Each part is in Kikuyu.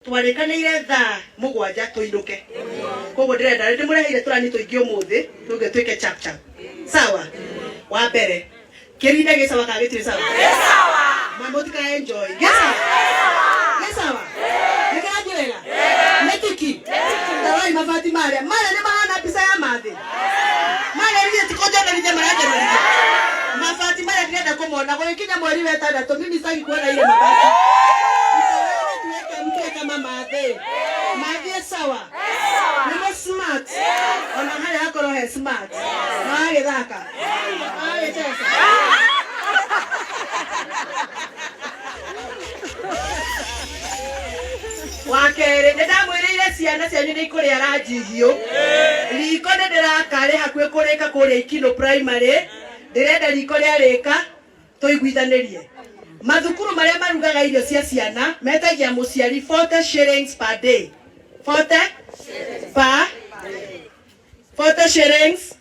Twarĩkanĩire thaa 7 tũinũke. Koguo ndĩrenda ndĩmũreheire tũrani tũingĩ ũmũthĩ tũngĩ twĩke chap chap. Sawa? Wa mbere, kĩrinda gĩ sawa kana gĩtirĩ sawa? Gĩ sawa. Ma mũtika enjoy. Gĩ sawa? Gĩ sawa? Nĩ kĩrathiĩ wega? Nĩ tiki? Tarorai mabati marĩa. Marĩa nĩ mahana mbica ya mathĩ. Marĩa githĩ ti kũnjonorithia maranjonorithia. Mabati marĩa ndĩrenda kũmona gũgĩkinya mweri wa ĩtandatũ mimi sitaki kuona ile mabati. Itolewe tuweke mpya kama mathĩ. Mathĩ sawa. Nĩ mo smart. Ona harĩa hakorwo he smart. Na wagĩthaka. Wagĩcheza. Wa kerĩ nĩ ndamwĩrĩire ciana cianyu nĩ ikũrĩa ranji hiũ. Riko nĩ ndĩraka rĩ hakuhĩ kũrĩka kũrĩa Ikino Primary. Ndĩrenda riko rĩarĩka tũiguithanĩrie. Mathukuru marĩa marugaga irio cia ciana metagia mũciari 40 shillings per day. 40 per 40 shillings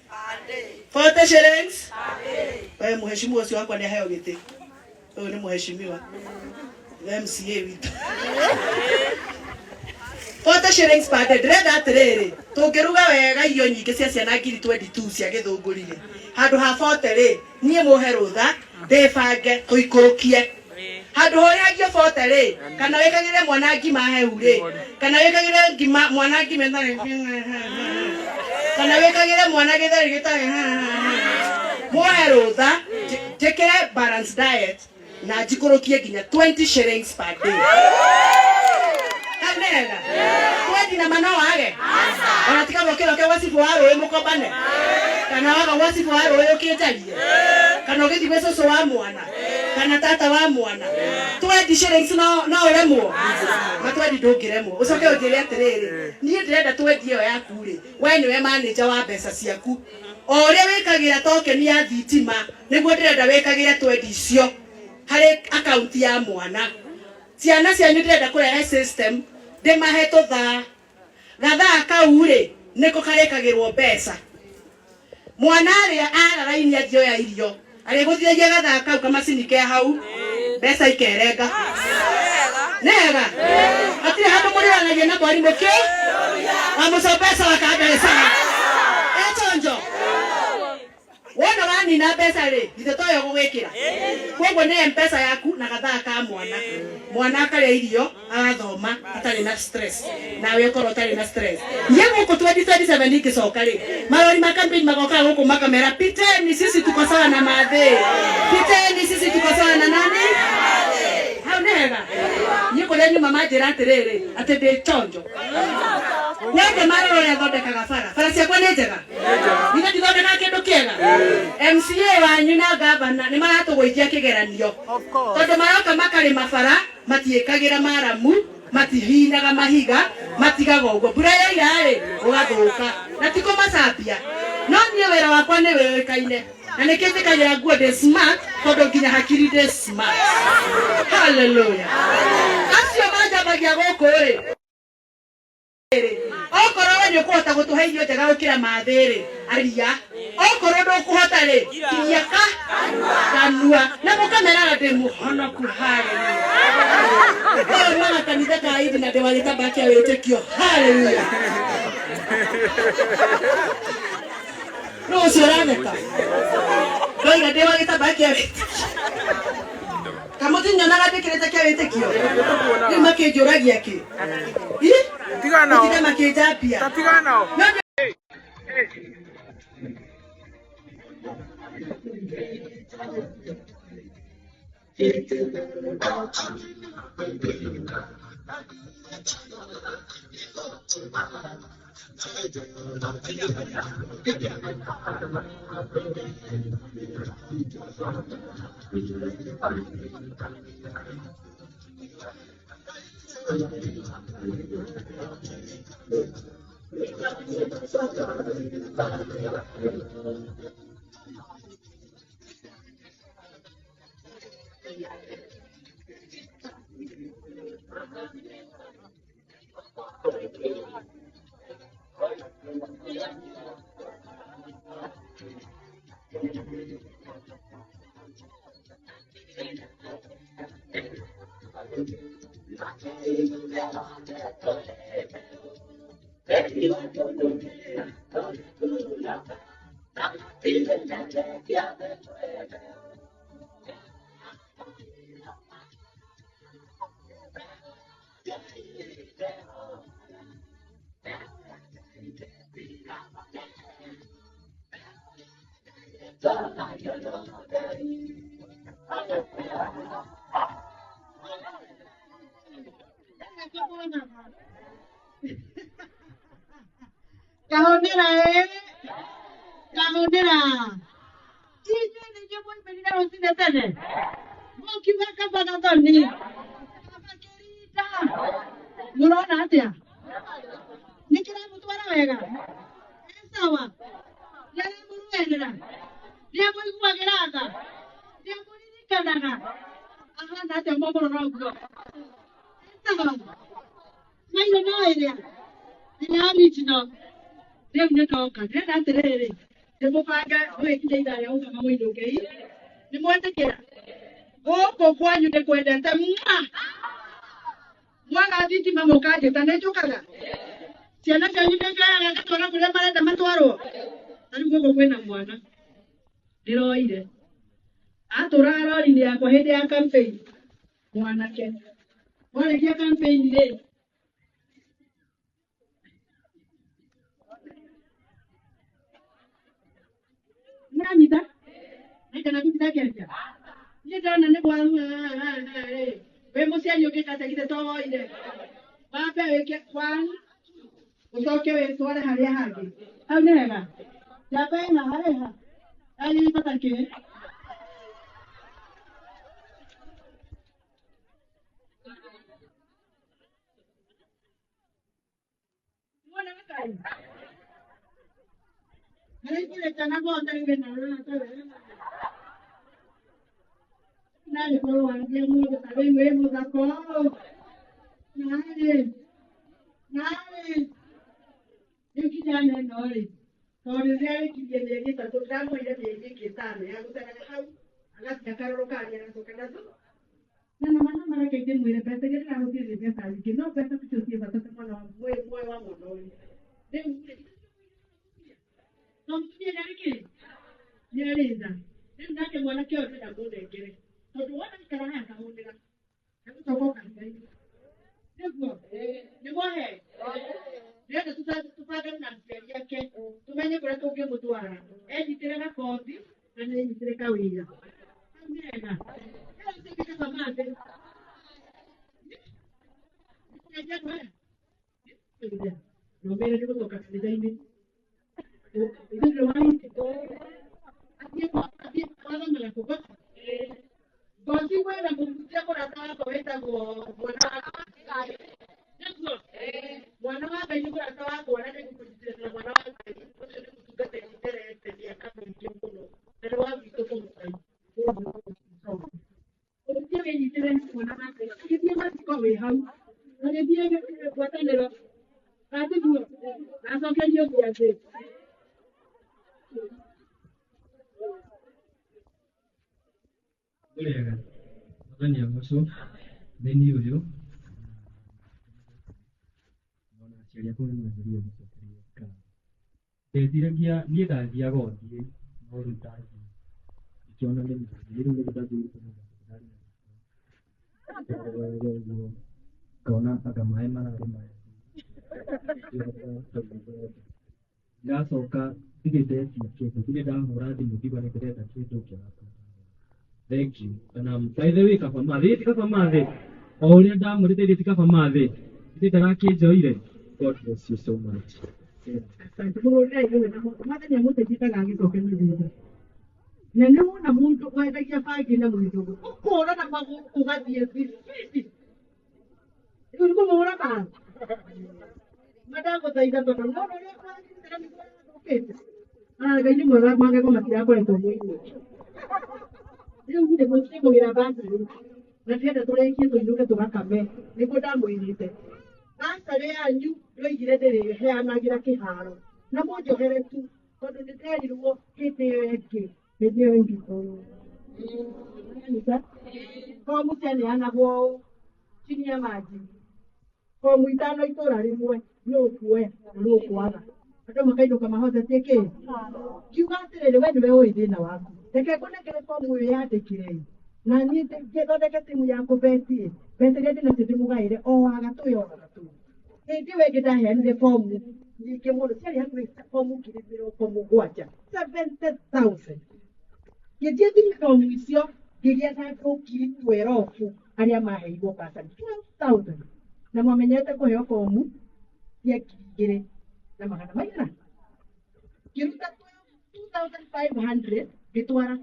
40 shillings. We mũheshimiwa ũcio wakwa nĩ aheo gĩtĩ. Ũyũ nĩ mũheshimiwa MCA witũ. 40 shillings per day. Ndĩrenda atĩrĩrĩ, tũngĩruga wega irio nyingĩ cia ciana ngiri 22 cia gĩthũngũri rĩ, handũ ha 40 rĩ, niĩ mũhe rũtha ndĩbange tũikũrũkie. Handũ horĩhagio 40 rĩ, kana wĩkagĩre mwana ngima hehu rĩ, kana wĩkagĩre ngima mwana ngima ĩtarĩ, kana wĩkagĩre mwana gĩtheri gĩtarĩ, muohe rũtha njĩkĩre balance diet na njikũrũkie nginya 20 shillings per day. Hau nĩ hega? Twendi na ma no wage? Ona tiga gũkĩra ũke gwa cibũ wa rũĩ mũkombane, kana waga gwa cibũ wa rũĩ ũkĩnjarie, kana ũgĩthiĩ gwĩ cũcũ wa mwana kana tata wa mwana. 20 shillings no no ũremwo? Ma twendi ndũngĩremwo. Ũcoke ũnjĩre atĩrĩrĩ, niĩ ndĩrenda twendi ĩyo yaku rĩ, we nĩwe manager wa mbeca ciaku. O ũrĩa wĩkagĩra token ya thitima nĩguo ndĩrenda wĩkagĩre twendi icio harĩ akaunti ya mwana. Ciana cianyu ndĩrenda kũrehe system ndĩmahe tũthaa. Gathaa kau rĩ nĩko karĩkagĩrwo mbeca. Mwana arĩa ara raini athiĩ oya irio arĩgũthiagia gathaa kau kamacini ke hau mbeca ikerenga. Nĩ hega? Hatirĩ handũ mũrĩonagia na mwarimũ kĩ wamũco mbeca wakandare sawa. Echonjo. Wona wanina mbeca rĩ, githĩ toyo gũgwĩkĩra? Koguo nĩ M-Pesa yaku na gathaa ka mwana. Mwana akarĩa irio agathoma atarĩ na stress, nawe ũkorwo ũtarĩ na stress. Niĩ gũkũ 2027 ingĩcoka rĩ, marori ma campaign magokaga gũkũ makamera piteni sisi tuko sawa na mathĩ, piteni sisi tuko sawa na nani. Hau nĩ hega? Niĩ kũrĩa nyuma manjĩra atĩrĩrĩ, atĩ ndĩ chonjo. Wende marora ũrĩa thondekaga bara. Bara ciakwa nĩ njega? Ithe ndithondekaga kĩndũ kĩega? MCA wanyu na gavana nĩ maratũgũithia kĩgeranio. Tondũ maroka makarĩma bara, matiĩkagĩra maramu, matihinaga mahiga, matigaga ũguo. Mbura yoira rĩ, gũgathũka. Na ti kũmacambia. No niĩ wĩra wakwa nĩ wĩũĩkaine. Na nĩkĩo njĩkagĩra nguo ndĩ smart, tondũ nginya hakiri ndĩ smart. Hallelujah. Acio manjambagia gũkũ rĩ, okorwo we nĩ ũkũhota gũtũhe irio njega gũkĩra mathĩ rĩ, aria. Okorwo ndũkũhota rĩ, kinyia ka kanua. Na mũkameraga ndĩ mũhonoku. Hallelujah. Ũyũ nĩ wa kanitha ka Indi na ndĩ wa gĩtambaya kĩa wĩtĩkio. Hallelujah. Nũ ũcio ũratheka? Ndoiga ndĩ wa gĩtambaya kĩa wĩtĩkio. Kamũtinyonaga ndĩkĩrĩte kĩa wĩtĩkio? Rĩu makĩnjũragia kĩ? Ih? Tigana nao. Mũtinde makĩnjambia. Ta tigana nao. No Kahonera kahonera inyuĩ nĩ inyuĩ mwaumĩrire rũcinĩ tene mũkiuga kaba gathoni kaba kĩrinda mũrona atĩa nĩ kĩramũtwara wega ĩ sawa nĩaramũrũĩrĩra nĩamũiguagĩra tha nĩamũririkanaga ahana atĩa mwamũrora ũguo ĩ sawa maitho no ĩrĩa ĩrĩa original rĩu nĩ ndoka ndĩrenda atĩrĩrĩ ndĩmũbange mũgĩkinya ithaa rĩa gũkama mũinũkei nĩ mwetĩkĩra gũkũ kwanyu ndĩkwendete mwa mwaga thitima mũkanjĩta nĩ njũkaga ciana cianyu nĩ njoyaga ngatwara kũrĩa marenda matwarwo na rĩu gũkũ kwĩna mwana ndĩroire atũraga rori-inĩ yakwa hĩndĩ ya campaign mwanake mwarĩkia campaign rĩ mũranyita naikana kũnyita kĩaria niĩ ndona nĩ gwa wĩ mũciari ũngĩka atĩa githĩ to woire wambe wĩke one ũcoke wĩtware harĩa hangĩ hau nĩ hega njamba ĩna harĩha yanyita kĩ mwana Ngai Nĩngĩrĩkana guothe nagĩkorwo wanjia mũndũ ta rĩu wĩ mũthaka ũũ narĩ narĩ rĩu kijana ĩno rĩ tondũ rĩrĩa arĩkirie mĩeri ĩtatũ ndĩramũheire mĩeri ĩngĩ ĩtano ya gũceraga hau agathiĩ akarorũkania agacoka na thutha na nama nama reke ndĩmwĩre mbeca iria ndĩrahũthĩrire nĩ mbeca nyingĩ no mbeca ticio ciĩ bata ta mwana wa muoyo muoyo wa mwana ũyũ rĩu rĩ no mũtumia nĩ arĩ kĩ nĩ arĩ tha rĩu nake mwanake ũyũ ndĩrenda mũnengere tondũ wona ikara haha kahũnĩra egũcoka o kahinda-inĩ nĩguo nĩmwahe ndĩrenda tũbangane na aciari ake tũmenye kũrĩa tũngĩmũtwara enyitĩre gakothi na nĩ enyitĩre kawĩra hau nĩ hega ĩyo ĩtuĩke kaba mathĩ nĩkũgeria andũ aya nomere nĩ gũcoka kanitha-inĩ ithuĩ athiĩ gwathomera kũ ngoci kwĩna mũhunjia mũrata wakwa wĩtagwo mwana wa Ngai nĩguo mwana wa Ngai nĩ mũrata wakwa na nĩngũkũnyitĩrĩra na mwana wa Ngai ũcio nĩ mũtungatĩri nderete mĩaka mĩingĩ mũno na nĩ wa gwitũ kũu Ngai ũrĩa wĩnyitĩrĩre mwana wa Ngai agĩthiĩ mathiko wĩ hau agĩthiĩ ngwatanĩro atiguo acokerio gĩathĩ Mũrĩega, Mwathani agocwo, nĩ niĩ ũyũ, ona aciari akwa nĩ manjĩrire gũcokeria ngatho. Ndeciragia niĩ ndathiaga o thiĩ, no rĩu ndathiĩ ngĩkĩona nĩ mĩthiĩ, rĩu nĩguo ndanjĩrĩirie kũmenya ndarĩ na ũguo, ngona anga maĩ mararĩ maya. Ndacoka ndirĩ ndetia kĩndũ, ndirĩ ndahũra thimũ ngiuga nĩ ndĩrenda kĩndũ ngĩaga kũheo. Thank you. Na by the way kaba mathĩ, ti kaba mathĩ. O ũrĩa ndamwĩrĩte ithuĩ ti kaba mathĩ. Ithuĩ ndarakĩnjoire. God bless you so much. Asante. Mũhũrĩre ithuĩ na moko. Mwathani amũteithie ndagagĩcoke na thutha. Na nĩ wona mũndũ wendagia bangi na mũgĩthũngũ ũkũra na magũrũ ũgathiĩ thibiti. Rĩu nĩ kũmũhũra mara. Mandagũthaitha tondũ nĩwona ũrĩa kũragitĩra nĩguo arathũkĩte. Ah, Ngai nĩ mwega magego matirakoretwo mũigũ. Rĩu nĩ mũkĩmũgĩra basarĩ na ndĩrenda tũrĩkie tũinũke tũgakame nĩguo ndamwĩrĩte. Basarĩ yanyu ndoigire ndĩrĩheanagĩra kĩharo na mũnjohere tu tondũ nĩ nderirwo hĩndĩ ĩyo ĩngĩ hĩndĩ ĩyo ĩngĩ Anita, fomu cianeanagwo ũũ chini ya maji. Fomu 5 itũra rĩmwe nĩ ũkuoya na nĩ ũkwaga. Andũ makainũka mahotetie kĩ? Ngiuga atĩrĩrĩ, we nĩwe ũĩ thĩna waku. Reke ngũnengere fomu ũyũ yandĩkire na niĩ ngĩthondeke timu ya kũbeti. Mbeca iria ndĩnacio ndĩmũgaĩre o wa gatũ o gatũ. Hĩndĩ ĩyo ĩngĩ ndaheanire fomu nyingĩ mũno, ciarĩ hakuhĩ fomu 70,000, 70,000. Ngĩthiĩ thiri fomu icio ngĩgĩa na andũ 12,000 arĩa maheirwo bursary 12,000 na mwamenyete kũheo fomu cia 2,400. Ngĩruta 2,500 ngĩtwara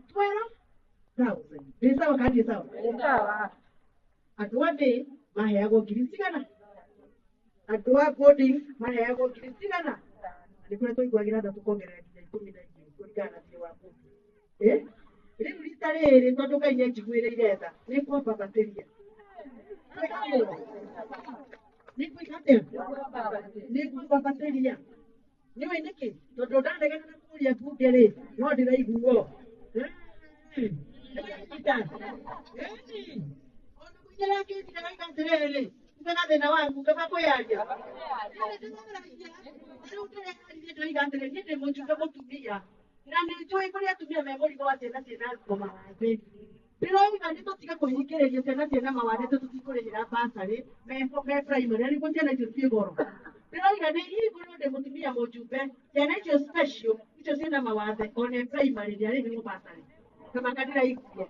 12,000. Ndĩ sawa kana ndirĩ sawa? Andũ a thĩ maheagwo ngiri cigana? Andũ a boarding maheagwo ngiri cigana? Nĩ kũrĩa tũiguagĩra tha tũkongerera nginya 12 kũringana na thirĩ wa mũndũ. Rĩu rita rĩrĩ tondũ Ngai nĩanjiguĩrĩire tha, nĩngwambambatĩria. Nĩngwĩka atĩa? Nĩngwambambatĩria. Nĩũĩ nĩkĩ? Tondũ ndanegena na kũrĩa mbunge rĩ, no ndĩraiguo. Ona mũingĩ akĩnjĩra oiga atĩrĩrĩ, ugaga thĩna waku kaba kwĩyaria. Rĩu ndĩreyaririe ndĩroiga atĩrĩrĩ, niĩ ndĩ mũnjumbe mũtumia na nĩ njũĩ kũrĩa atumia me mũrigo wa ciana ciĩna mawathe. Ndĩroiga nĩ tũtige kũhingĩrĩria ciana ciĩna mawathe tondũ tũtikũrĩhĩra bursary me primary, na nĩguo ciana icio ciĩ goro. Ndĩroiga nĩ ingorwo ndĩ mũtumia mũnjumbe, ciana icio special, icio ciĩna mawathe ona primary nĩ arĩhĩrwo bursary. Kama ndĩraigua.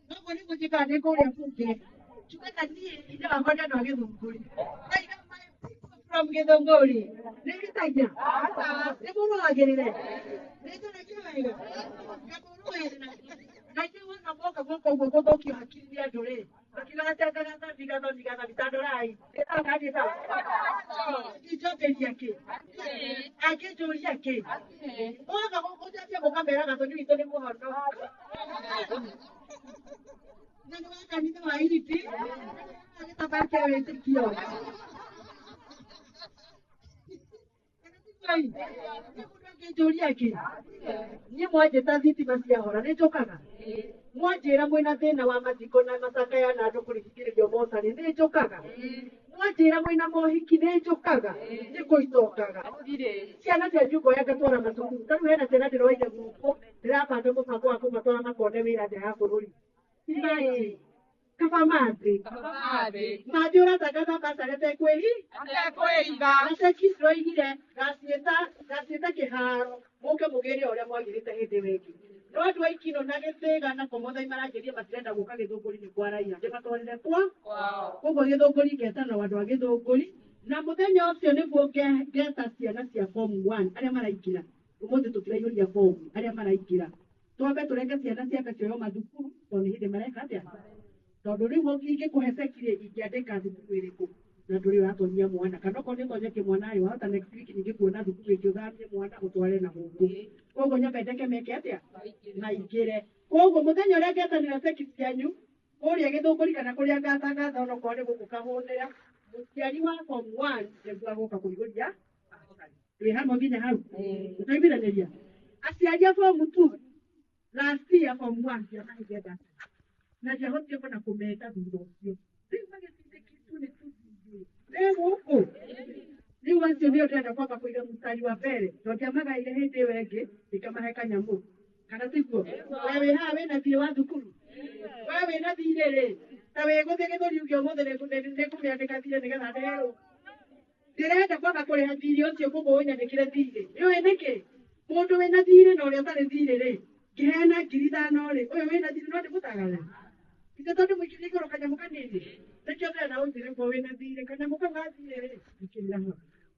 Noguo nĩguo njĩkaga ndĩ kũrĩa mbunge. Njugaga niĩ ithe wakwa nĩ andũ a Gĩthũngũri. Ndaiga my people from Gĩthũngũri. Nĩ hĩtagia? Nĩ mũrũagĩrĩre? Nĩ njaragia wega? Ngamũrũĩrĩra? Na inyuĩ wona mwoka gũkũ ũguo gũthũkio hakiri nĩ andũ rĩ, makiugaga atĩ anga gathoni gathoni gathoni ta ndorai. Nĩ sawa kana ti sawa? Angĩnjokeria kĩ? Angĩnjũria kĩ? Mwoka gũkũ njanjia mũkamera gathoni witũ nĩ mũhono. Na nĩ wa kanitha wa Iriti, gĩtambaya kĩa wĩtĩkio. Mũndũ angĩnjũria kĩ? Niĩ mwanjĩta thitima ciahora nĩ njũkaga. Mwanjĩra mwĩna thĩna wa mathiko na macakaya na andũ kũrigĩrĩrio mocarĩ nĩ njũkaga. Mwanjĩra mwĩna mohiki nĩ njũkaga. Nĩ kũicokaga. Ciana cianyu ngoya ngatwara macukuru. Ta rĩu hena ciana ndĩroire gũkũ ndĩrabanga mũbango wa kũmatwara makone wĩra nja ya bũrũri. Imagine. Kaba mathĩ. Mathĩ ũratangatha bursary atekwĩhi? Na ceki ciroigire ngaciĩta kĩharo mũke mũgĩre ũrĩa mwagĩrĩte hĩndĩ ĩyo ĩngĩ. No andũ a Ikino na Gĩthĩga na Komothai maranjĩria matirenda gũka Gĩthũngũri nĩ kwa raia. Ndĩmatwarĩre kwa? Koguo Gĩthũngũri ngetana andũ a Gĩthũngũri na mũthenya ũcio nĩguo ngeta ciana cia form 1 arĩa maraingĩra. Ũmũthĩ tũtiraihũria fomu arĩa maraingĩra. Twambe tũreke ciana ciambe cioywo mathukuru tondũ nĩ hĩndĩ mareka atĩa? Tondũ rĩu ingĩkũhe ceki rĩ, ingĩandĩka thukuru ĩrĩkũ na ndũrĩ ũratonyia mwana, kana okorwo nĩ ũtonyetie mwana rĩ, wahota next week ningĩ kuona thukuru ĩngĩ ũthamie mwana ũtware na gũkũ. Koguo nyambe ndeke meke atĩa? Maingĩre. Koguo mũthenya ũrĩa ngetanĩra ceki cianyu kũrĩa Gĩthũngũri kana kũrĩa ngatangatha onokorwo nĩ gũkũ Kahũnĩra, mũciari wa form 1 nĩguo agũka kũihũria bursary. Twĩ hamwe nginya hau? Tũiguithanĩria? Aciari a form 2 last year form 1 ndiamaheire bursary na ndiahotire kũna kũmeta thutha ũcio. Rĩu magĩtindĩkĩtwo nĩ tũthiĩ. Nĩ gũkũ. Rĩu acio nĩo ndĩrenda kwamba kũiga mũstari wa mbere tondũ ndiamagaĩire hĩndĩ ĩyo ĩngĩ ndĩkamahe kanyamũ. Kana tiguo? We wĩ haha wĩna thiĩ wa thukuru? We wĩna thirĩ rĩ, ta wĩ gũthiĩ Gĩthũri uge ũmũthĩ nĩngũmĩandĩka thirĩ nĩgetha ndĩherwo. Ndĩrenda kwaga kũrĩha thirĩ ũcio koguo ũnyandĩkĩre thirĩ. Nĩũĩ nĩkĩ? Mũndũ wĩna thirĩ na ũrĩa ũtarĩ thirĩ rĩ, ngĩheana 5,000 rĩ, ũyũ wĩna thirĩ no ndĩmũtagane? Ithe tondũ mũingĩ nĩ igũrũ kanyamũ kanini. Nĩkĩo ndĩrenda ũnjĩre korwo wĩna thirĩ, kanyamũ kau ga thirĩ rĩ, ĩkĩrĩra hau.